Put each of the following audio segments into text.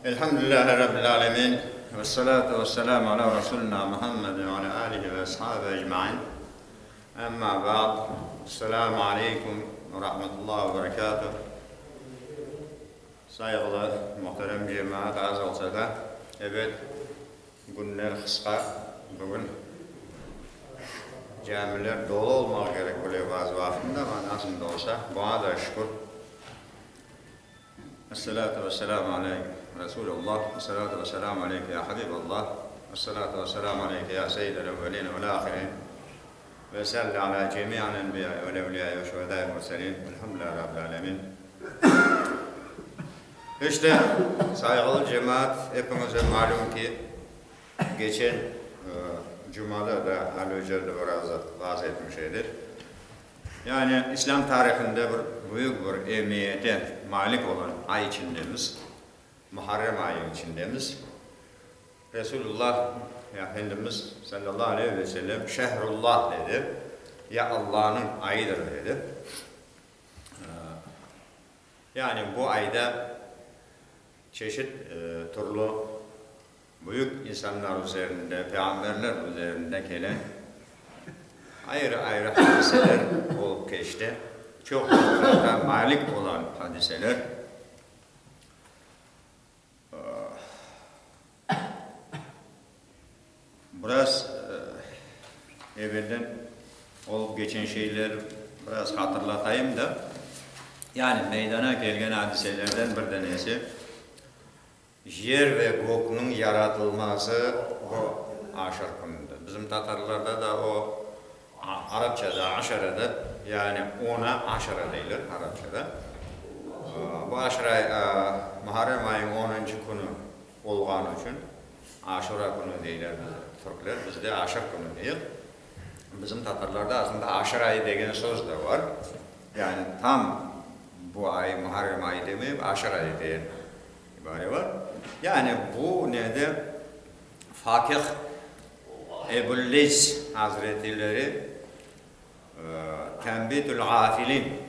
Elhamdülillahi Rabbil alemin. Vessalatu vesselamu ala Rasulina Muhammedin ve ala alihi ve ashabihi ecmain. Emma ba'd. Esselamu aleykum ve rahmetullah ve berekatuh. Sayğılı, muhterem cemaat, az olsa da, ebet, künler qısqa, bugün camiler dolu olmaq kerek bile bazı vaqıtında, amma nasıl da olsa, buña da şükür. Esselâtu vesselâmu aleyke, Resûlullah, Esselâtu vesselâmu aleyke, ya Habîballah, Esselâtu vesselâmu aleyke, ya Seyyidel evvelîne vel âhirîn, ve salli alâ cemî'il enbiyâi vel evliyâi ve şühedâil murselîn, velhamdülillâhi rabbil âlemîn. İşte, sayğılı cemaat, epiñize malüm ki, geçen cumada da Ali oca da biraz vaaz etmiş edi. Yani İslâm tarihinde bir büyük bir emiyete malik olan ay içindemiz, Muharrem ayı içindemiz. Resulullah, Efendimiz, sallallahu aleyhi ve sellem, Şehrullah dedi, ya Allanıñ ayıdır dedi. Yani bu ayda çeşit türlü büyük insanlar üzerinde, peyğamberler üzerinde kelen ayrı-ayrı hadiseler olıp keçti. Çoq diqqatqa malik olan hadiseler. Biraz evelden olıp keçen şeyler biraz hatırlatayım da. Yani meydana kelgen adiselerden bir danesi, yer ve gökniñ yaratılması bu aşır künüdir. Bizim tatarlarda da o arapçada aşaradır, yani ona aşara deyler arapçada. Bu aşıra Muharrem ayınıñ onuncı künü olğanı içün Aşura künü deyler türkler, bizde Aşır künü deyik. Bizim tatarlarda aslında Aşır ayı degen söz de bar. Yani tam bu ay Muharrem ayı demeyip Aşır ayı degen ibare bar. Yani bu nede Fakih Ebu'l-Leys azretleri Tenbitül ğafilin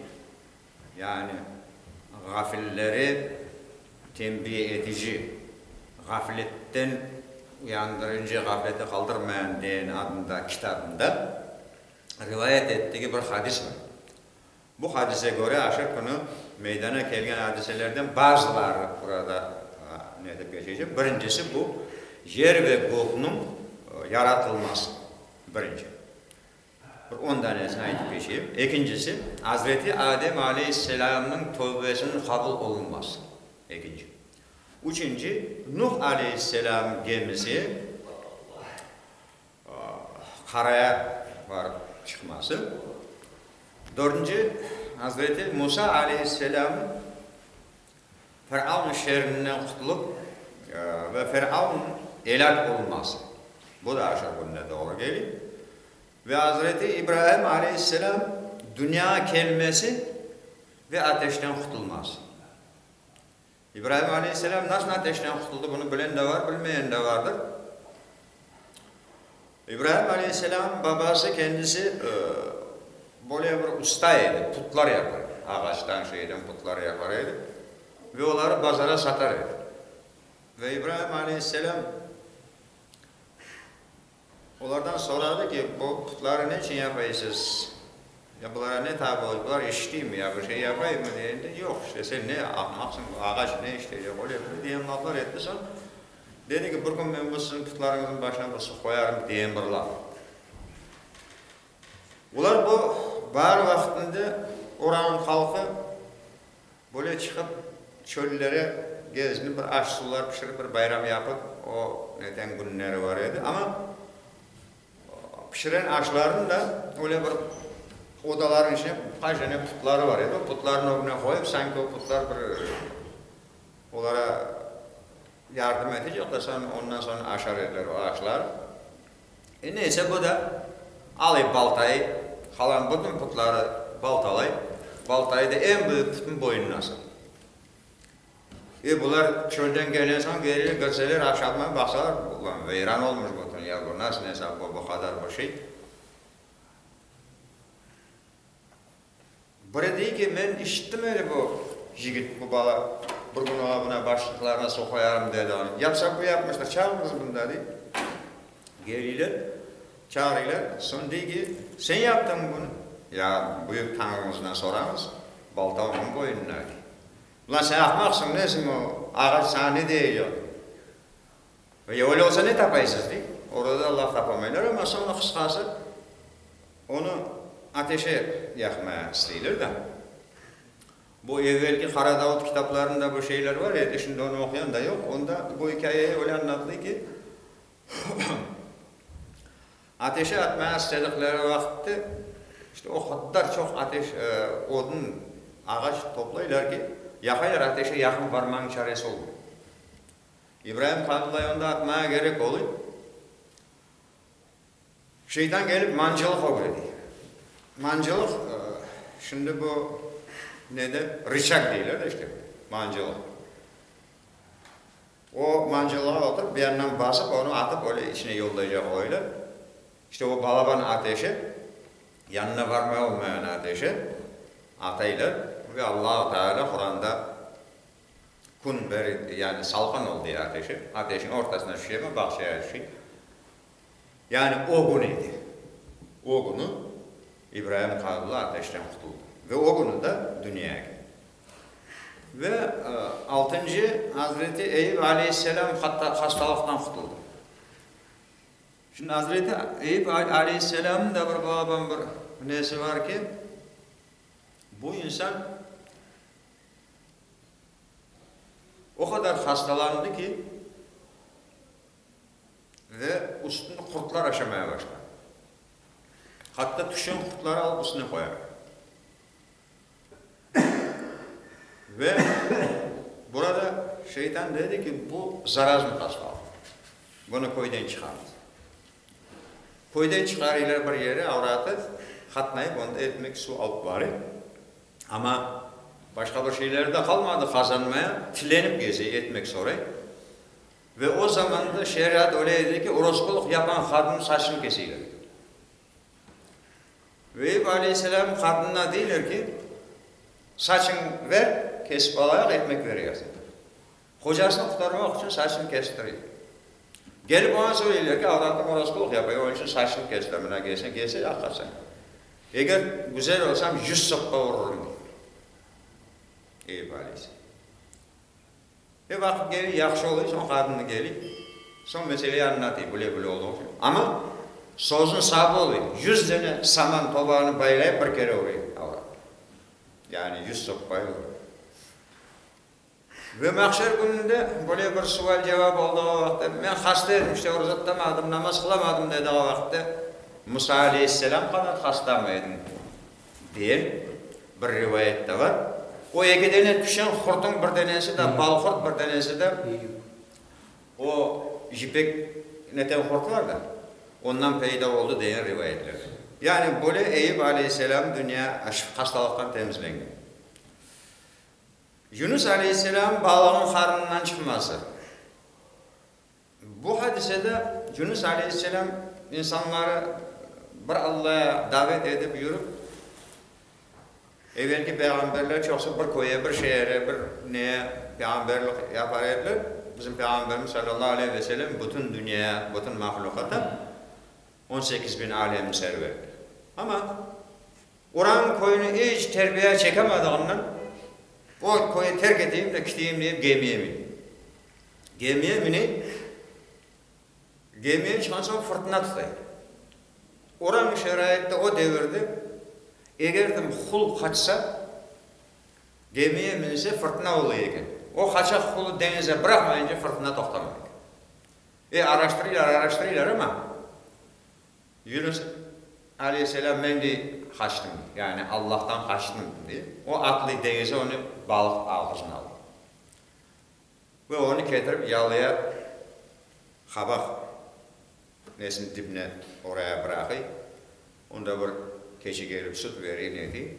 Yani ğafilleri tenbiye etici, ğafletten uyandırıcı, ğaflete qaldırmayan degen adında kitabında rivayet ettigi bir hadis bar. Bu hadise köre aşır künü meydana kelgen adiselerden bazıları burada ne etip keçecek. Birincisi bu, yer ve gökniñ yaratılması, birinci. Bir on danesini aytıp keçeyim. Ekincisi, Azreti Adem aleyhisselâmnıñ tövbesiniñ qabul olunması. Ekinci. Üçünci, Nuh aleyhisselâm gemisi qaraya barıp çıqması. Dördünci, Azreti Musa aleyhisselâm Firaun şerrinden qutulıp ve Firaun elâk olunması. Bu da aşır kününe doğru kele. Ve Azreti İbrahim aleyhisselâm dünyağa kelmesi ve ateşten qutulması. İbrahim aleyhisselâm nasıl ateşten qutuldı, bunı bilen de var, bilmeyen de vardır. İbrahim aleyhisselâm babası kendisi böyle bir usta edi, putlar yapar edi, ağaçtan, şeyden putlar yapar edi ve oları bazara satar edi. Ve İbrahim aleyhisselâm olardan soradı ki, bu putları ne içün yapaysız, ya bulara ne tabi olacaq, bular işiteymi, ya bir şey yapaymı degende, yoq, işte sen ne ahmaqsıñ, bu ağaç ne işitecek, öyle böyle degen laflar etti, soñ Dedi ki, bir kün men bu siziñ putlarıñıznıñ başına bir su qoyarım, degen bir laf. Olar bu baar vaqtında oranıñ halqı böyle çıqıp çöllere gezinip bir aş-suvlar pişirip bir bayram yapıp o neten künleri bar edi. Amma pişiren aşlarını da öyle bir odalarnıñ içine qaç dane putları bar edi, o putlarnıñ ögüne qoyıp sanki o putlar bir olara Yardım etecek de soñ, ondan soñ aşar ediler o aşlar. E, neyse, bu da alıy baltayı, qalan bütün putları baltalay, baltayı da eñ büyük putnıñ boynuna asa. E, bular çölden kelgen soñ keri kirseler, aşatmay baqsalar, ulan, veyran olmuş bütün, ya bu nasıl esap bu, bu qadar bir şey. Biri dey ki, men işittim öyle bu yigit, bu bala. Bir kün oğa buna başlıqlarına su qoyarım dedi. Yapsa bu yapmıştır, çağırıñız bunı da, dey. Keliyler, çağırıylar. Soñ dey ki, sen yaptıñmı bunı? Ya, büyük Tañrıñızdan sorañız, balta onıñ boynuna, dey. Ulan sen ahmaqsıñ, nesiñ o ağaç saña ne deyecek? Ya öyle olsa ne tapaysız, dey. Orada da laf tapamaylar, amma soñra qısqası, onı ateşe yaqmaya isteyler da. Bu evvelki Qara Davut kitaplarında bu şeyler var edi, şimdi onı oquyan da yoq. Onda bu ikâye öyle añlatıla ki, ateşe atmaya istedikleri vaqıtte, işte o qadar çoq ateş, odun, ağaç toplaylar ki, yaqaylar, ateşe yaqın barmanıñ çaresi olmay. İbraim Halilay onda atmaya kerek olıy. Şeytan kelip mancılıq ögrete. Mancılıq, şimdi bu nede, rıçag deyler de işte, mancılıq. O mancılığa oturıp, bir yandan basıp, onı atıp öyle içine yollaycaq öyle. İşte o balaban ateşi, yanına varmay olmayan ateşi ataylar ve Allahu Teala Quranda Kün berid, yani salqın oldı ateşi. Ateşiñ ortasına tüşemi, bağçaya tüşey. Yani o kün edi. O künü İbraim Qallı ateşten qutuldı. Ve o künü de dünyaya keldi. Ve altıncı Azreti Eyüp aleyhisselâm hastalıqtan qutuldı. Şimdi Azreti Eyüp aleyhisselâmnıñ da bir balaban bir nesi var ki, bu insan O qadar hastalandı ki, ve üstüni qurtlar aşamaya başladı. Hatta tüşen qurtları alıp üstüne qoyar. Ve burada şeytan dedi ki, bu zarazlı hastalıq. Bunı köyden çıqarıñız. Köyden çıqarıylar bir yere, avratı, qatnayıp onda etmek su alıp barıy. Amma başqa bir şeyleri de qalmadı qazanmaya, tilenip geze, etmek soray. Ve o zamanda şeriat öyle edi ki, orospulıq yapan qadınnıñ saçını keseyler. Ve Eyüp aleyhisselâm qadınına deyler ki, saçıñ ver, kesip alayıq, etmek vereyik. Qocasını qurtarmaq içün saçını kestire. Kelip oña söyleyler ki, avratıñ orospulıq yapay, onıñ içün saçını kestire. Mına kelse, kelse, aqaçañ. Eger güzel olsam, yuz soqqa ururım, dey. Eyüp aleyhisselâm. Ve vaqıt keliy, yahşı oluy, soñ qadını keliy, soñ meseleyi añlatıy, bile-bile olduğu içün. Amma sözüñ sabı oluy, yuz dene saman tobanı baylayıp bir kere uruy avrat. Yani yuz soqpay uruy. Ve mahşer kününde böyle bir sual-cevap oldığı vaqıtta, men hasta edim, işte oraza tutamadım, namaz qılamadım dediği vaqıtta, Musa aleyhisselam qadar hastamı ediñ? Diyen bir rivayet de bar. O eki dene tüşen hurtuñ bir denesi de balhurt, bir denesi de o jipek neten hurt var da, ondan peyda oldı degen rivayetler de. Yani böyle Eyüp aleyhisselam dünya hastalıqtan temizlengen. Yunus aleyhisselâm balığıñ qarnından çıqması. Bu hadisede Yunus aleyhisselâm insanları bir Allaya davet edip yürip, evelki peyğamberler çoqsu bir köye, bir şeere, bir neye peyğamberlik yapar ediler. Bizim peyğamberimiz salâllahu aleyhi ve sellem bütün dünyaya, bütün mahlüqata 18 bin alemniñ serveridir. Amma Oranıñ köyüni iç terbiye çekemadığından, o köyü terk eteyim de kiteyim deyip gemiye mindi. Gemiye minip, gemiye çıqqan soñ fırtına tutay. Oranıñ şaraitte o devirde eger kim qul qaçsa, gemiye minse fırtına oluy eken. O qaçaq qulu deñize bıraqmayınca fırtına toqtamay eken. E, araştırıylar, araştırıylar amma, Yunus aleyhisselâm men dey qaçtım, yani Allahtan qaçtım dey. O atlıy deñize onı balıq ağızına ala. Ve onı ketirip yalıya qabaq nesiniñ dibine oraya bıraqıy. Onda bir keçi kelip süt berey ne dey.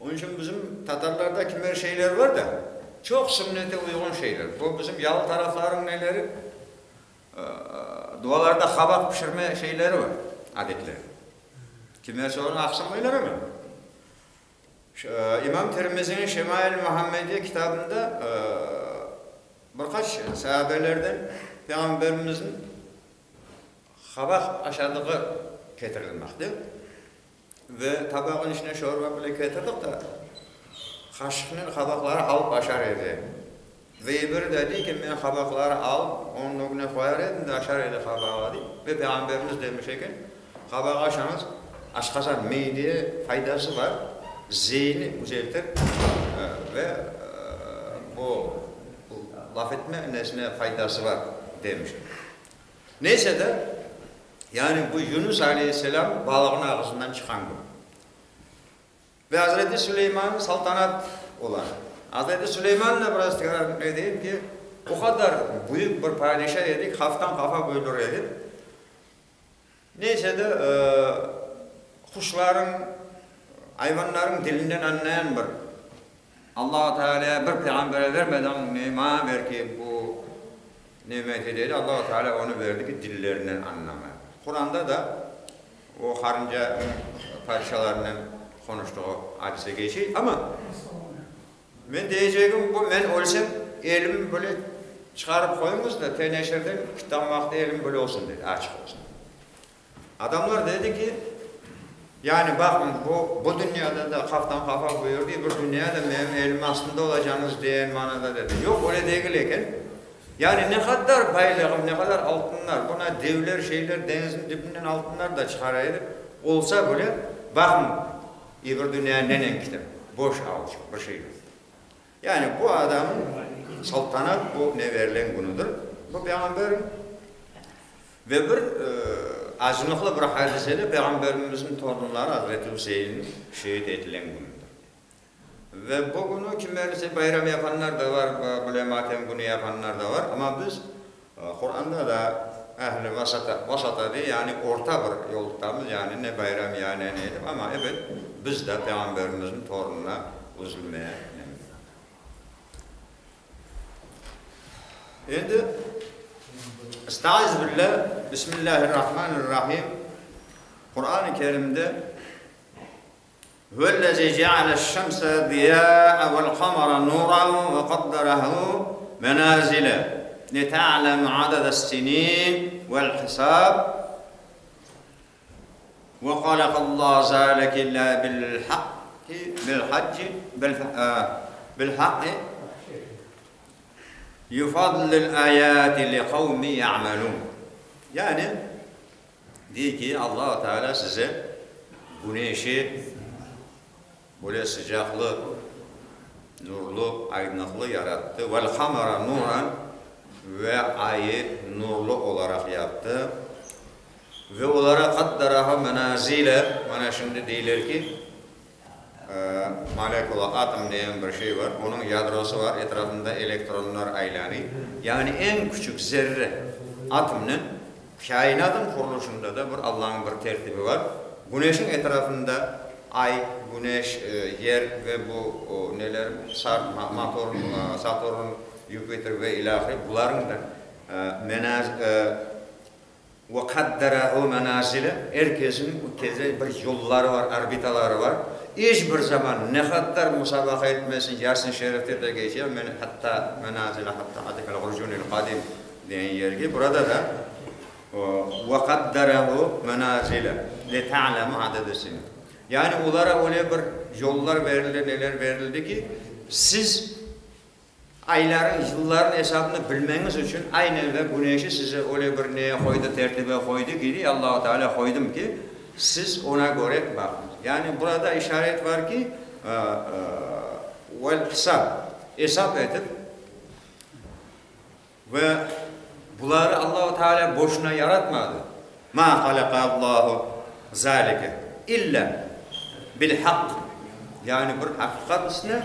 Onıñ içün bizim tatarlarda kimer şeyler var da, çoq sünnete uyğun şeyler. Bu bizim yalı taraflarınıñ neleri, dualarda qabaq pişirme şeyleri var, adetleri. Kimerse onı aqsımlaylar ama. İmam Tirmiziniñ Şemail Muhammediye kitabında bir qaç sahabelerden Peyğamberimizniñ qabaq aşadığı ketirilmekte. Ve tabağın içine şorba bile ketirdik de, qaşıqnen qabaqları alıp aşar edi. Ve biri de dey ki, men qabaqları alıp, onıñ ögüne qoyar edim de, aşar edi qabağı, dey. Ve Peyğamberimiz demiş eken, Qabaq aşañız, aşqazan, miydeye faydası bar, zeyni güzeltir ve bu laf etme nesine faydası bar, demiş. Neyse de, yani bu Yunus aleyhisselâm balığın ağızından çıqqan kün. Ve Azreti Suleyman saltanat ola. Azreti Suleyman da biraz tekrar edeyim ki, o qadar büyük bir padişa edi ki, qaftan qafa buyurır edi. Neyse de, quşlarıñ, ayvanlarıñ dilinden añlayan bir Allahu Tealâ bir peyğambere vermeden ne maña ver ki, bu nimeti dedi, Allahu Tealâ onı berdi ki, dillerinden añlamaya. Quranda da o qarınca padişalarınen qonuştığı adise keçey, amma men deycegim bu, men ölsem, elim böyle çıqarıp qoyuñız da, teneşirden kitan vaqtı elim böyle olsun, dedi, açıq olsun. Adamlar dedi ki, yani baqıñ, bu, bu dünyada da qaftan qafa buyurdı, bir dünyada menim elim astında olacañız deyen manada dedi. Yoq, öyle degil eken. Yani ne qadar baylığım, ne qadar altınlar, buna devler, şeyler, deñizniñ dibinden altınlar da çıqara edi, olsa bile, baqıñ, bir dünya nenen kitem, boş avuç, bir şey yoq. Yani bu adamnıñ saltanat bu ne verilen künüdir, bu peyğamberniñ. Ve bir acınıqlı bir hadise de Peyğamberimizniñ torunları Azreti Üseyin şehit etilen künüdir. Ve bu künü kimerisi bayram yapanlar da var, böyle matem künü yapanlar da var, amma biz Quranda da ehl-i vasata, vasata dey, yani orta bir yol tutamız, yani ne bayram ya ne ne dep, amma ebet biz de Peyğamberimizniñ torunına üzülmeye. Endi, Estaiz billah, Bismillahirrahmanirrahim, Quran-ı Kerimde Huvellezî cealeş-şemse ziyâen vel-kamere nûran ve qadderahu menâzile lita'lemû adedes-sinîn vel-hisâb Ve halaqallahu zâlike illâ bil-haqqi bil-hacci bil-haqqi yufadlil âyâti li-kavmi ya'melûn. Yani, dey ki, Allahu Teala size güneşi böyle sıcaqlı, nurlu, aydınlıqlı yarattı, vel-kamera nuran ve ayı nurlu olaraq yaptı. Ve olara qaddaraha menazile, mana şimdi deyler ki, molekula, atom degen bir şey bar, onıñ yadrosı bar, etrafında elektronlar aylanıy. Yani eñ küçük zerre, atomnen kâinatın qurulışında da bir Allanıñ bir tertibi bar. Güneşiñ etrafında Ay, Güneş, Yer ve bu neler, Saturn, Yupiter ve ilâhre, bularnıñ da menaz. Ve qaddarahu menazile, er kesin keze bir yolları bar, orbitaları bar. İç bir zaman ne qaddar musabaqa etmesin, Yasin şerifte de keçe, men hatta menazile hatta atekel urcunil qadim degen yerge, burada da ve qaddarahu menazile li ta'lemu adede sinin. Yani olara öyle bir yollar berildi, neler berildi ki, siz Ayların, yılların esabını bilmeñiz içün aynen ve güneşi size öyle bir neye qoydı, tertibe qoydı ki, dey Allahu Teala, qoydım ki, siz oña köre baqıñız. Yani burada işaret bar ki, vel hisab, esap etip ve buları Allahu Teala boşuna yaratmadı. Ma halaka Allahu zalike illa bil haqq, yani bir haqiqat üstüne.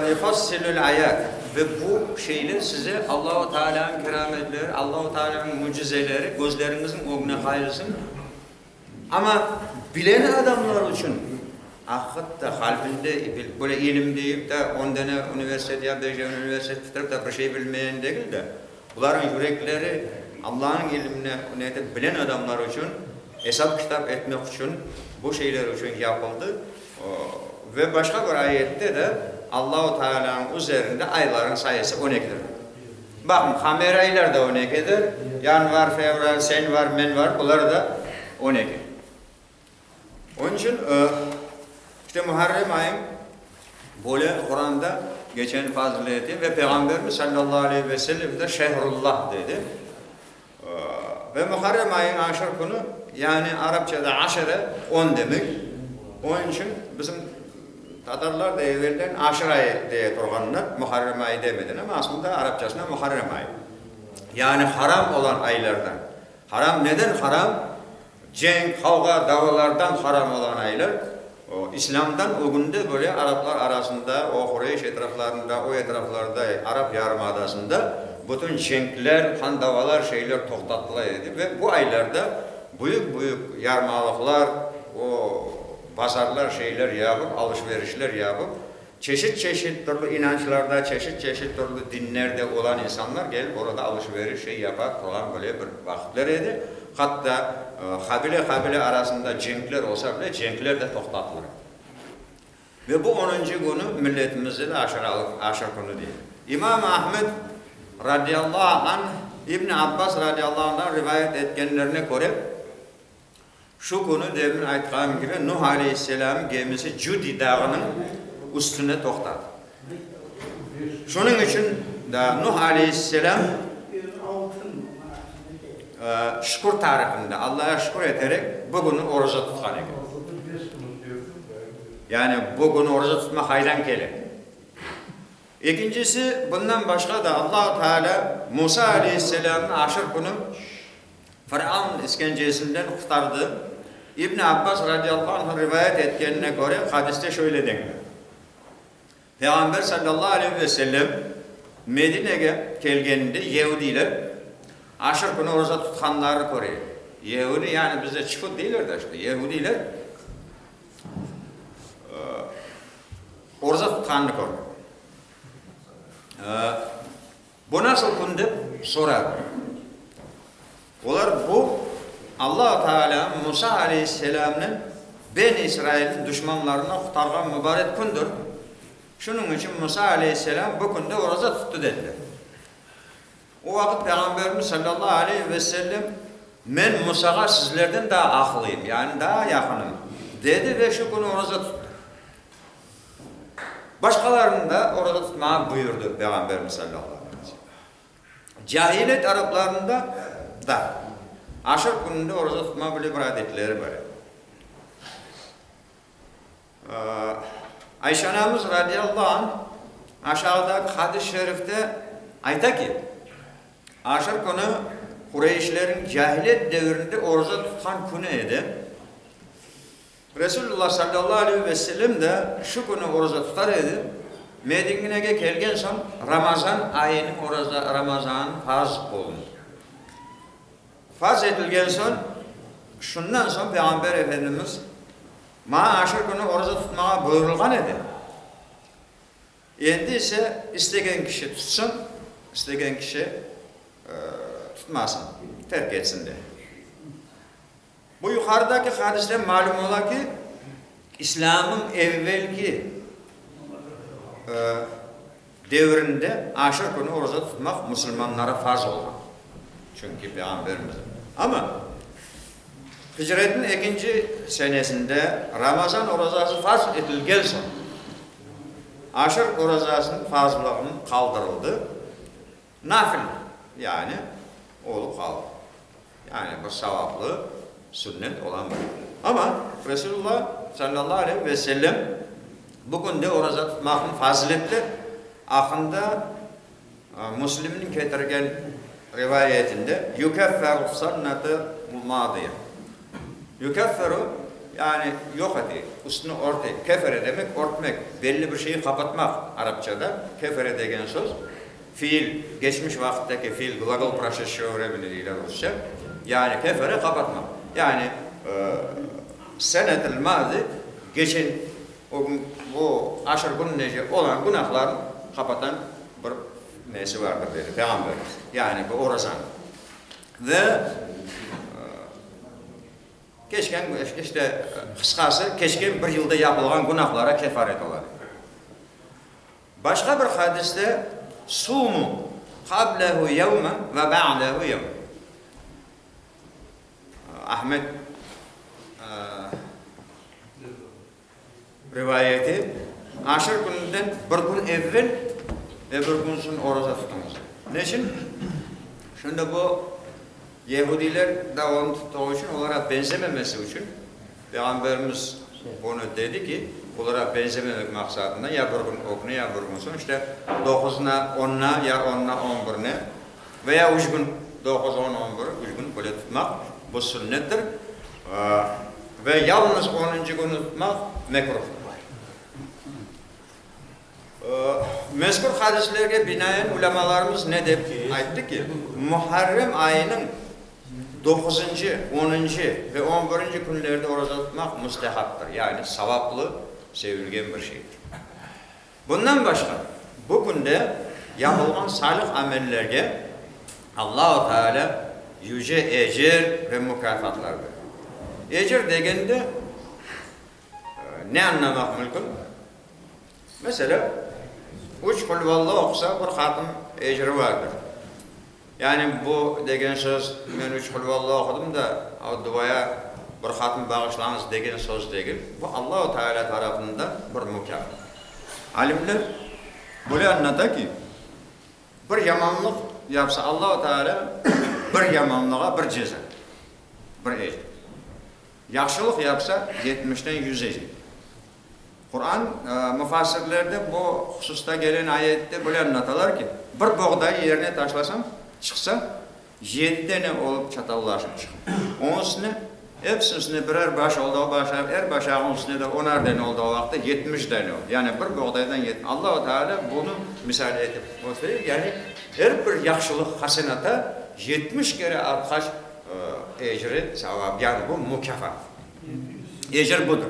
Yufassilül ayat, ve bu şeyler size Allahu Teala'nıñ kerametleri, Allahu Teala'nıñ mücizeleri közleriñizniñ ögüne qayılsın. Amma bilen adamlar içün, aqiqatta qalbinde böyle ilim deyip de, on dane universitet ya beş dane universitet bitirip de bir şey bilmeyen degil de, bularnıñ yürekleri Allanıñ ilimine ne etip bilen adamlar içün. Esap-kitap etmek içün, bu şeyler içün yapıldı. Ve başqa bir ayette de Allahu Taalânıñ üzerinde aylarnıñ sayısı on ekidir. Baqıñ, qameri aylar da on ekidir, yanvar, fevral, sen var, men var, bular da 12. Onıñ içün, işte, Muharrem ayıñ böyle Quranda geçen fazileti ve Peyğamberimiz sallallahu aleyhi ve sellem de şehrullah dedi. Ve Muharrem ayıñ aşır künü, yani arapçada aşere, on demek. Onıñ içün bizim tatarlar da evelden aşır ayı deye turğanlar, Muharrem ayı demeden, amma aslında arapçasında Muharrem ayı. Yani haram olan aylardan. Haram neden haram? Cenk, qavğa, davalardan haram olğan aylar. O, İslâmdan ögünde böyle araplar arasında, o Qureyş etraflarında, o etraflarda, Arap yarımadasında bütün cenkler, qan davalar, şeyler toqtatıla edi ve bu aylarda büyük-büyük yarmalıqlar, o bazarlar, şeyler yapıp, alış-verişler yapıp, Çeşit-çeşit türlü inançlarda, çeşit-çeşit türlü dinlerde olan insanlar kelip orada alış-veriş şey yapa turğan böyle bir vaqıtlar edi. Hatta qabile-qabile arasında cenkler olsa bile, cenkler de toqtatılır edi. Ve bu onuncı künü milletimizde de aşıralıq, aşır künü deyler. İmam Ahmed radiyallahu anh, İbn Abbas radiyallahu anhdan rivayet etkenlerine köre, Şu künü, demin aytqanım kibi, Nuh aleyhisselâmnıñ gemisi Cudi dağınıñ üstüne toqtadı. Şunıñ içün da Nuh aleyhisselâm şükür tarihında, Allağa şükür eterek, bu künü oraza tutqan eken. Yani bu künü oraza tutmaq qaydan kele? Ekincisi, bundan başqa da Allahu Teala Musa aleyhisselâmnı aşır künü Fıravn iskencesinden qurtardı. İbn Abbas radiyallahu anhu rivayet etkenine köre, hadiste şöyle denile, Peyğamber sallallahu aleyhi ve sellem Medinege kelgeninde yeudiyler aşır künü oraza tutqanlarını köre. Yehudi, yani bizde çufut deyler de işte, yehudiyler oraza tutqanını kördi. Bu nasıl kün dep soradı. Olar, Bu, Alla Taalâ Musa aleyhisselâmnı Ben İsrailniñ duşmanlarından qurtarğan mübarek kündir. Şunıñ içün Musa aleyhisselâm bu künde oraza tuttı, dediler. O vaqıt Peyğamberimiz salâllahu aleyhi ve sellem, Men Musağa sizlerden daa aqlıyım, yani daa yaqınım, dedi ve şu künü oraza tuttı. Başqalarını da oraza tutmağa buyurdı Peyğamberimiz salâllahu aleyhi ve sellem. Cahiliyet araplarında da aşır kününde oraza tutma böyle bir adetleri bar edi. Ayşe anamız radiyallahu anh aşağıdaki hadis-i şerifte ayta ki, aşır künü Qureyşlerniñ cahiliyet devirinde oraza tutqan künü edi. Resulullah sallallahu aleyhi ve sellem de şu künü oraza tutar edi. Medinege kelgen soñ Ramazan ayınıñ oraza Ramazan farz olundı. Farz etilgen soñ, şundan soñ Peyğamber Efendimiz, Maña aşır künü oraza tutmağa buyurılğan edi. Endi ise istegen kişi tutsın, istegen kişi tutmasın, terk etsin, dedi. Bu yuqarıdaki hadisten malüm ola ki, İslâmnıñ evvelki devrinde aşır künü oraza tutmaq musulmanlara farz olğan. Çünki Peyğamberimiz. Amma hicretniñ ekinci senesinde Ramazan orazası farz etilgen soñ, aşır orazasınıñ farzlığınıñ qaldırıldı, nafil, yani, olıp qaldı. Yani bir savaplı sünnet olan bir. Amma Resulullah sallallahu aleyhi ve sellem bu künde oraza tutmaqnıñ faziletli aqqında Müslimniñ ketirgen rivayetinde, Yukefferu sannatı madiye. Yukefferu, yani yoq ete, üstüni örte. Kefere demek örtmek, belli bir şeyi qapatmaq arapçada kefere degen söz. Fiil, geçmiş vaqıttaki fiil, glagol proşedşego vremeni deyler rusça, yani kefere qapatmaq. Yani senetil mazi, geçen, o kün, bu aşır kününece olğan günahlarnı qapatan bir nesi vardır, dedi Peyğamberimiz. Yani bu orazanıñ. Ve. Keçken, işte, qısqası, keçken bir yılda yapılğan günahlara kefaret ola. Başqa bir hadiste, Sumu qablehu yevmen ve ba'dehu yevmen. Ahmed rivayeti, Aşır kününden bir kün evvel ve bir kün soñ oraza tutuñız. Neçün? Şimdi bu yehudiyler de onı tuttuğı içün, olara beñzememesi içün Peyğamberimiz bunı dedi ki, olara beñzememek maqsadında ya bir kün ögüne, ya bir kün soñ, işte, doquzına, onuna, ya onuna, on birine ve ya üç kün, doquz, on, on bir, üç kün böyle tutmaq, bu sünnettir. Ve yalnız onuncı künü tutmaq mekruhdır. Mezkür hadislerge binaen ulemalarımız ne dep ayttı ki, Muharrem ayınıñ doquzıncı, onuncı ve on birinci künlerde oraza tutmaq mustehaptır, yani savaplı, sevilgen bir şeydir. Bundan başqa, bu künde yapılğan salih amellerge Allahu Teala yüce ecir ve mukâfatlar berir. Ecir degende ne añlamaq mümkün? Meselâ, üç Qulvalla oqusa, bir hatım ecri vardır. Yani bu degen söz, men üç Qulvalla oqudım da, o duaya bir hatım bağışlañız degen söz degil. Bu Allahu Teala tarafından bir mukâfat. Alimler böyle añlata ki, bir yamanlıq yapsa, Allahu Teala bir yamanlığa bir ceza, bir ecr. Yahşılıq yapsa, yetmişten yüz ecr. Quran mufassirleri de bu hususta gelen ayette böyle añlatalar ki, bir boğdayı yerine taşlasañ, çıqsa, yedi dene olıp çatallaşıp çıqa. Onıñ üstüne, episiniñ üstüne birer baş oldı, o başaq, er başağınıñ üstüne de onar dene oldı, o vaqıtta 70 dene oldı. Yani bir boğdaydan Allahu Teala bunı misal etip köstere, yani er bir yahşılıq, hasenata 70 kere artqaç ecri, savap, yani bu mukâfat. Ecir budır.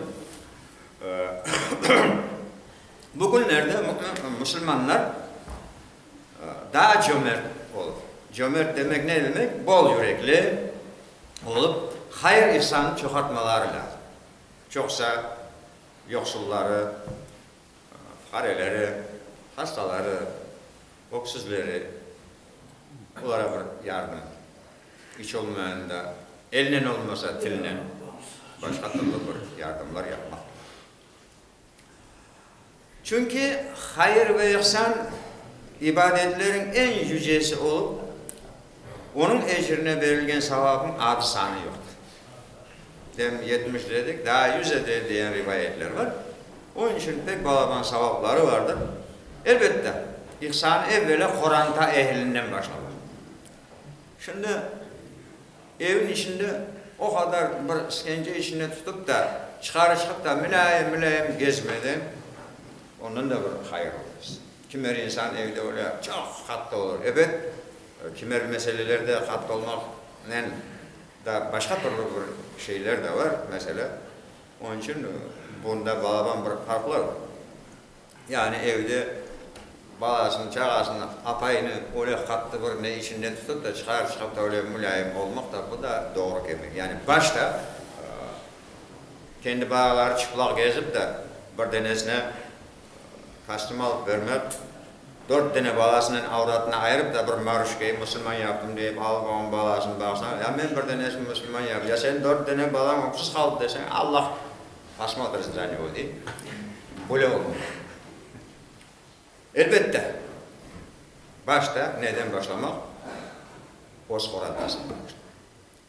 Bu künlerde musulmanlar daa cömert olıp, cömert demek ne demek? Bol yürekli olıp, hayır-ihsannı çoğartmaları lâzım. Çoqsa yoqsulları, fuqareleri, hastaları, öksüzleri, olara bir yardım, iç olmayanda elnen olmasa tilnen, başqa türlü bir yardımlar yapmaq. Çünki hayır ve ihsan ibadetleriñ eñ yücesi olıp, onıñ ecrine berilgen savapnıñ adı-sanı yoqtır. Dem 70 dedik, daa yüz eder degen rivayetler bar. Onıñ içün pek balaban savapları vardır. Elbette, ihsan evvelâ qoranta ehlinden başlamaq. Şimdi evniñ içinde o qadar bir iskence içinde tutıp da, çıqarı çıqıp da mulâyim-mulâyim gezmeden, ondan da bir hayır olmaz. Kimer insan evde öyle çoq qattı olur. Ebet, kimer meselelerde qattı olmaqnen da başqa türlü bir şeyler de bar, meselâ. Onıñ içün bunda balaban bir farqlar bar. Yani evde balasını, çağasını, apayını öyle qattı bir ne içinde tutıp da, çıqar çıqıp da öyle mulâyim olmaq da, bu da doğru kelmey. Yani başta kendi balaları çıplaq gezip de bir denesine kostüm alıp bermek, dört dene balasınen avratını ayırıp da bir maruşkayı musulman yaptım deyip alıp onıñ balasını baqsañ, ya men bir denesini musulman yaptım, ya seniñ dört dene balañ öksüz qaldı deseñ, Allah posmotrıt za nego dey. Böyle olmaz. Elbette, başta neden başlamaq? Öz qorantasından başlamaq.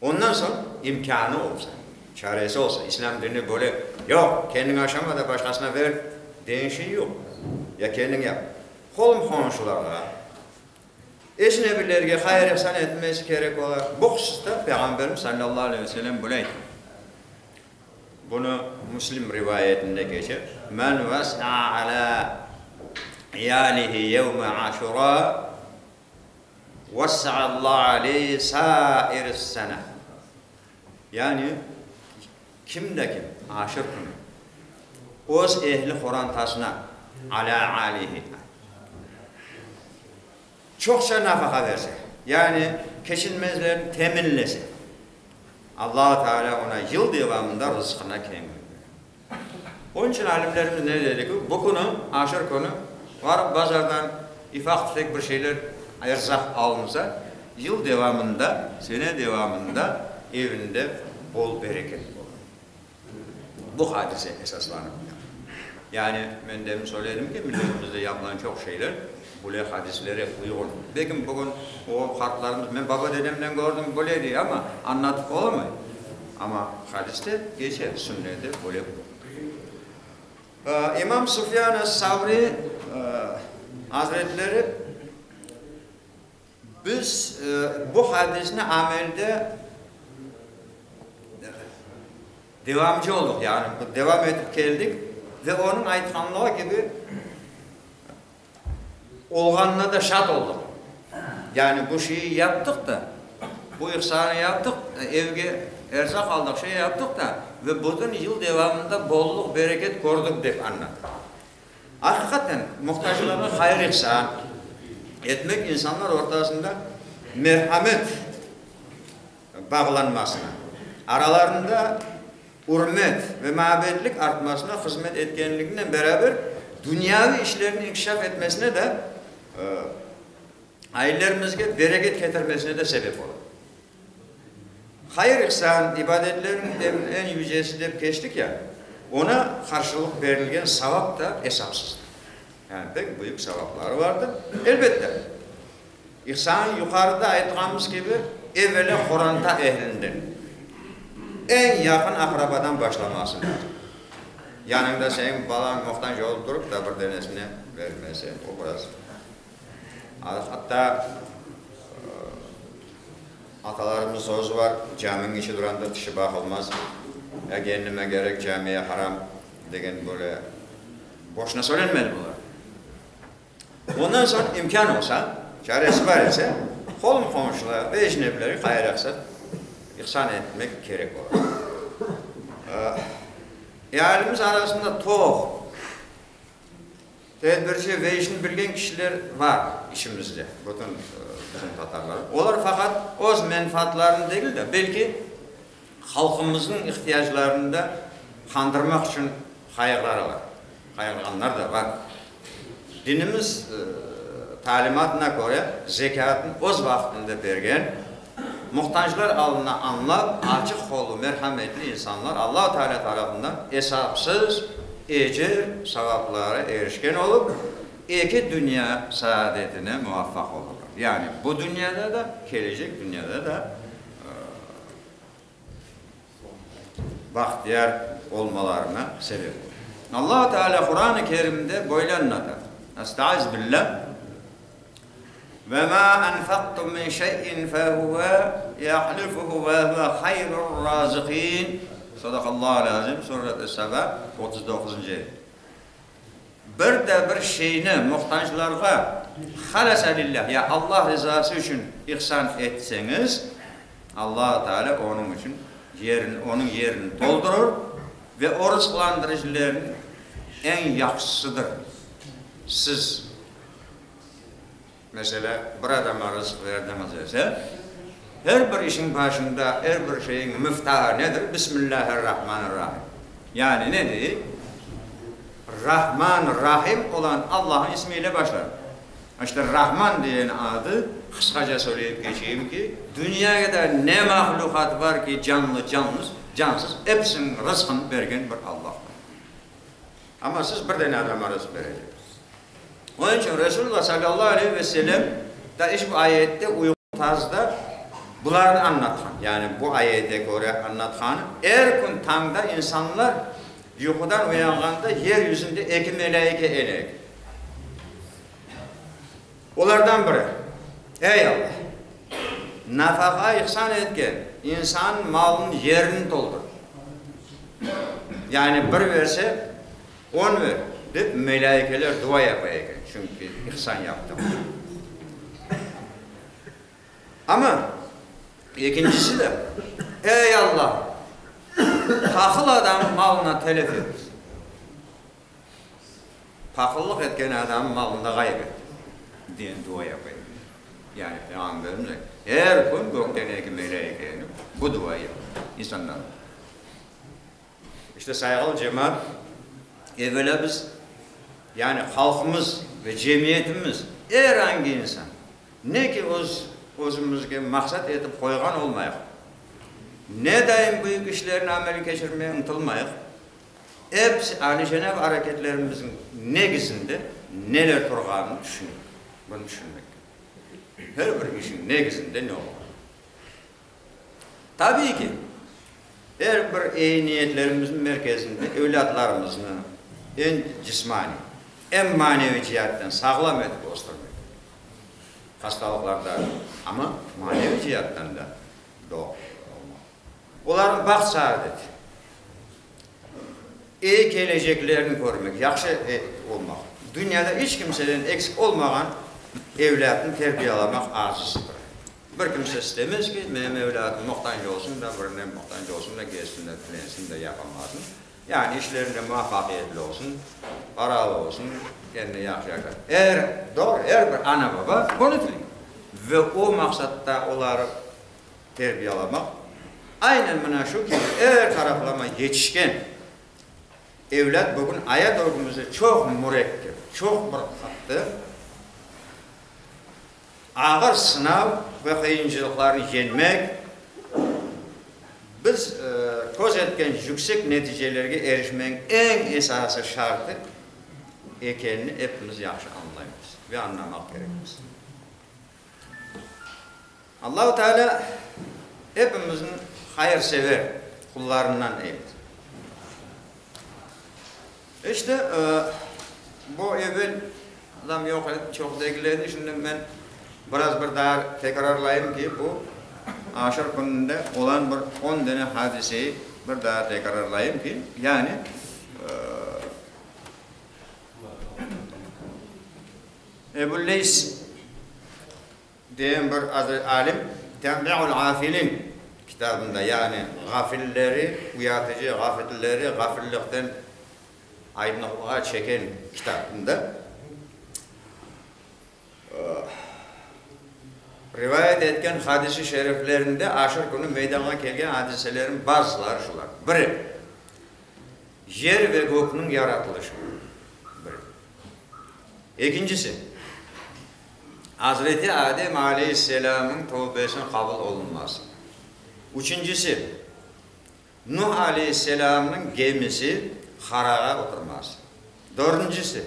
Ondan soñ imkânı olsa, çaresi olsa, İslâm dini böyle, yoq, kendiñ aşama da başqasına ver, degen şey yoq. Ya kendiñ yap. Qolum-qonşularğa, ecnebilerge hayır-ihsan etmesi kerek ola. Bu hususta Peyğamberimiz salâllahu aleyhi ve sellem böyle ayta. Bunı Müslim rivayetinde keçe, Men vesi'a alâ iyâlihi yevme aşura, Vessa'allahu aleyhi sâiris sene. Yani, kim de kim Aşır künü öz ehli qorantasına, alâ alihi, çoqça nafaqa berse, yani keçinmezlerini teminlese. Alla Teala oña yıl devamında rızqına keñlik bere. Onıñ içün alimlerimiz ne dedi ki, bu künü, Aşır künü, barıp bazardan ifaq-tüfek bir şeyler, erzaq alınsa, yıl devamında, sene devamında evinde bol bereket olur. Bu hadise esaslanıp. Yani, men demin söyledim ki, milletimizde yapılan çoq şeyler böyle hadislere uyğun. Belkim bugün o qartlarımız, men baba-dedemden kördim, böyle dey, amma añlatıp olamay. Amma hadiste keçe, sünnette böyle. İmam Sufyan es-Savri azretleri biz bu hadisni amelde devamcı oldıq, yani devam etip keldik ve onıñ aytqanlığı kibi olğanına da şad oldıq. Yani bu şeyi yaptıq da, bu ihsanı yaptıq, evge erzaq aldıq, şey yaptıq da ve bütün yıl devamında bolluq, bereket kördik, dep añlattı. Aqiqaten, muhtaclarğa hayır-ihsan etmek insanlar ortasında merhamet bağlanmasına, aralarında ürmet ve mabetlik artmasına hızmet etkenliginen beraber dünyaviy işlerniñ inkişaf etmesine de, ailelerimizge bereket ketirmesine de sebep ola. Hayır-ihsan, ibadetlerniñ eñ yücesi dep keçtik ya, oña qarşılıq berilgen savap da esapsızdır. Yani pek büyük savapları vardır. Elbette, ihsan yuqarıda aytqanımız kibi, evelâ qoranta ehlinden, eñ yaqın aqrabadan başlaması lâzim. Yanıñda seniñ balañ muhtac olıp turıp da bir denesine bermese, o biraz. Hatta atalarımıznıñ sözü bar, Caminiñ içi duranda tişi baqılmaz, ya kendime kerek, camiye haram degen böyle boşuna söylenmedi bular. Ondan soñ imkân olsa, çaresi bar ise, qolum-qomşularğa ve ecnebilerge hayır-ihsan ihsan etmek kerek ola. Ealimiz arasında toq Tedbirci ve işni bilgen kişiler bar içimizde, bütün bizim tatarlar. Olar faqat öz menfaatlarını degil de, belki halqımıznıñ ihtiyaclarını da qandırmaq içün qayğıralar, qayğırğanlar da bar. Dinimiz talimatına köre, zekâtnı öz vaqtında bergen, muhtaclar alını añlap, açıq qollu, merhametli insanlar Alla Teala tarafından esapsız ecir, savaplara erişken olıp, eki dünya saadetine muvaffaq olurlar. Yani bu dünyada da, kelecek dünyada da bahtiyar olmalarına sebep olur. Alla Teala Quran-ı Kerimde böyle añlata, Estaiz billah, Ve ma enfaktum min şeyin fehuve yahlifuhu ve huve hayrur razikin. Sadakallahul azim, Suret-i Seba, 39-cı ayet. Bir de bir şeyni muhtaclarğa halasa lillah, ya Allah rizası içün ihsan etseñiz, Allah Teala onıñ içün yerini, onıñ yerini toldurır ve o rızqlandırıcılarnıñ eñ yahşısıdır. Siz Meselâ, bir adama rızq berdiñiz ise, her bir işiñ başında, er bir şeyiñ miftahı nedir? Bismillâhir-Rahmanir-Rahim. Yani ne deyik? Rahman-Rahim olan Allahnıñ ismi ile başlar. İşte, Rahman degen adı, qısqaca söyleyip keçeyim ki, dünyada ne mahlüqat bar ki, canlı, canlız, cansız, episiniñ rızqını bergen bir Allahtır. Amma siz bir dane adama rızq bereceksiz. Onıñ içün Resulullah salâllahu aleyhi ve sellem da işbu ayette uyğun tarzda bularnı añlatqan. Yani bu ayete köre añlatqanı, er kün tañda insanlar yuqudan uyanğanda yer yüzünde eki melâike ene eken. Olardan biri, Ey Alla! Nafaqa ihsan etken insannıñ malınıñ yerini toldur. Yani bir verse, on ver, dep melâikeler dua yapa eken, çünki ihsan yaptı. Amma ekincisi de, Ey Alla! Pahıl adamnıñ malına telef et. Pahıllıq etken adamnıñ malını da ğayıp et, diyen dua yapa eken. Yani Peyğamberimiz er kün gökten eki melâike enip bu duayı yapa insanlarğa. İşte, sayğılı cemaat, evelâ biz, yani halqımız ve cemiyetimiz, er angi insan, ne ki öz özümizge maqsat etip qoyğan olmayıq, ne daim büyük işlerni amelge keçirmege ıntılmayıq, episi alicenap areketlerimizniñ negizinde neler turğanını tüşüneyik. Bunı tüşünmek kerek. Her bir işiñ negizinde ne olğanı. Tabiiy ki, er bir eyi niyetlerimizniñ merkezinde evlâtlarımıznı em cismaniy, em maneviy ciatten sağlam etip östürmek, hastalıqlardan, amma maneviy ciattan da doğru olmaq, olarnıñ baht-saadeti, eyi keleceklerini körmek, yahşı olmaq, dünyada iç kimseden eksik olmağan evlâtnı terbiyalamaq arzusıdır. Bir kimse istemez ki, menim evlâdım muhtac olsun da, birine muhtac olsun da, gezsin de, tilensin de, yapamasın. Yani işlerinde muvafaqiyetli olsun, paralı olsun, kendini yahşı yaşasın. Er, doğru, er bir ana-baba bunı tiley. Ve o maqsatta oları terbiyalamaq, aynen mına şu kibi er taraflama yetişken evlât bugün ayat ögümizde çoq mürekkep, çoq bir qattı. Ağır sınav ve qıyıncılıqlarnı yeñmek, biz köz etken yüksek neticelerge erişmeñ eñ esası şartı ekenini epimiz yahşı añlaymız ve añlamaq kerekmiz. Allahu Teala epimizni hayırsever qullarından eylesin. İşte, bu evel adam yoq edi, çoq degil edi. Şimdi men biraz bir daa tekrarlayım ki, bu aşır kününde olan bir on dane hadiseyi bir daa tekrarlayım ki, yani, Ebu-Leys Degen bir alim Tenbi'ul ğafilin kitabında, yani ğafilleri uyatıcı, ğafilleri ğafillikten aydınlıqqa çeken kitabında rivayet etken hadis-i şeriflerinde aşır künü meydanğa kelgen adiselerin bazıları şular, Biri, yer ve gökniñ yaratılışı, biri. Ekincisi, Azreti Adem aleyhisselâmnıñ tövbesiniñ qabul olunması. Üçüncisi, Nuh aleyhisselâmnıñ gemisi qarağa oturması. Dördüncisi,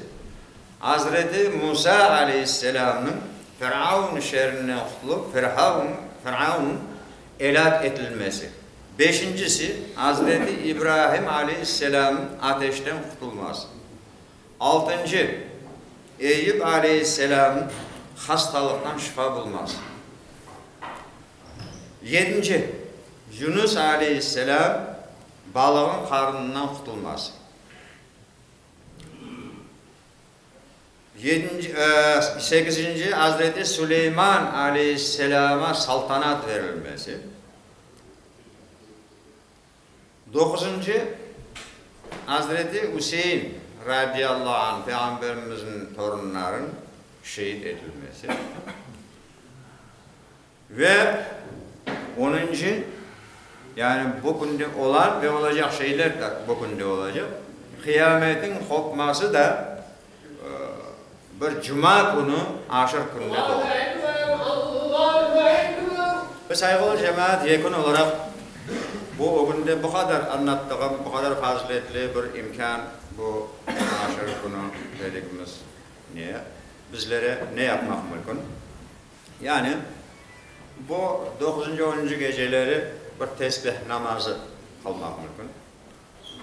Azreti Musa aleyhisselâmnıñ Firavun şerrinden qutulıp, Firhavun, Firavun, elâk etilmesi. Beşincisi, Azreti İbrahim aleyhisselâmnıñ ateşten qutulması. Altıncı, Eyüp aleyhisselâmnıñ hastalıqtan şifa bulması. Yedinci, Yunus aleyhisselâm balığın qarnından qutulması. Yedinci, sekizinci, Azreti Suleyman aleyhisselâma saltanat verilmesi. Doquzıncı, Azreti Üsein, radiyallahu anh, Peyğamberimizniñ torunlarınıñ şehit etilmesi. Ve onuncı, yani bu künde olan ve olacaq şeyler de bu künde olacaq, qıyametniñ qopması da bir cuma künü, aşır kününe doğru. Ve sayğılı cemaat, yekün olaraq bu ögünde bu qadar añlattığım, bu qadar faziletli bir imkân, bu aşır künü dedigimiz ne, bizlere ne yapmaq mümkün? Yani, bu doquzıncı, onuncı geceleri bir tesbih namazı qılmaq mümkün.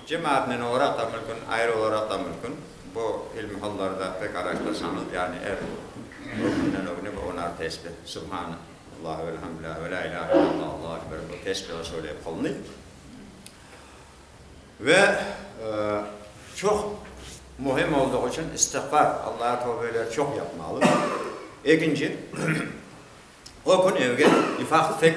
Cemaatnen olaraq da mümkün, ayrı olaraq da mümkün. Bu ilmihallarda pek araştırsañız, yani er ögünden ögüne bir onar tesbih, Subhanallah, velhamdülillah, ve la ilahe illallah, Allahu ekber bu tesbihi söyleyip qılınıy. Ve çoq mühim olduğı içün istiğfar, Allaha tövbeler çoq yapmalı. Ekinci, o kün evge ufaq-tüfek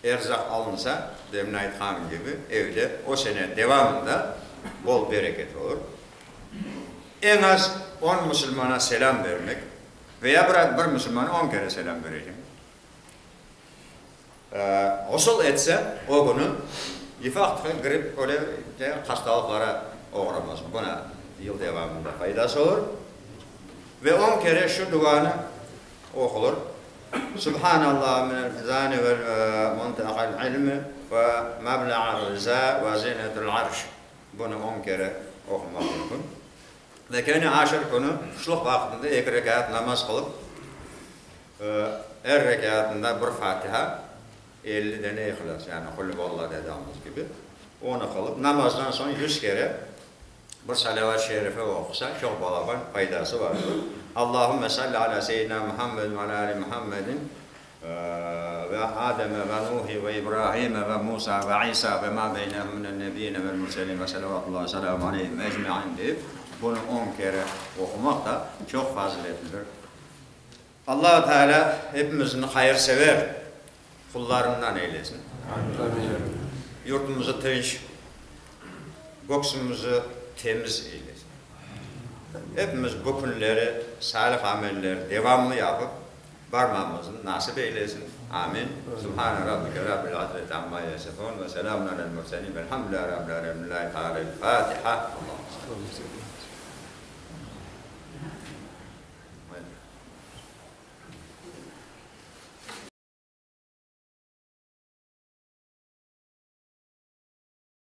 Erzaq alınsa, demin aytqanım kibi, evde o sene devamında bol bereket olur. Eñ az on musulmana selâm bermek. Veya bir, bir musulmana on kere selâm berecek. Ğusıl etse, o künü ifaq grip öyle hastalıqlara oğramaz. Buna yıl devamında faydası olur. Ve on kere şu duanı oqulır, Subhanallah minel mizani vel muntehal ilmi ve meblağır rıza ve zinetil arş. Bunı on kere oqumaq mümkün. Ve kene aşır künü quşluq vaqtında eki rekâat namaz qılıp, Er rekâatında bir Fatiha, 50 dene İhlâs, yani Qul-huvallah dedığımız kibi, onı qılıp, namazdan soñ yüz kere bir salâvat-ı şerife oqusa, çoq balaban faydası vardır. Allahümme salli alâ seyyidinâ Muhammedin ve alâ âli Muhammedin ve Ademe ve Nuhi ve İbrahime ve Musa ve İsa ve mâ beynehum minen nebiyyine vel murselin ve salavatullah ve selâmu aleyhim ecmaîn deyip, bunı on kere oqumaq da çoq faziletlidir. Allahu Teala hepimizni hayırsever qullarından eylesin. Amin. Yurtumızı tınç, köksümizi temiz eylesin. Hepimiz bu künleri salih ameller devamlı yapıp barmamıznı nasip eylesin. Amin. Subhane rabbike rabbil izzeti amma yasifun ve selamun alel murselin velhamdülillahi rabbil alemin. Lillahi Teala'l-Fatiha.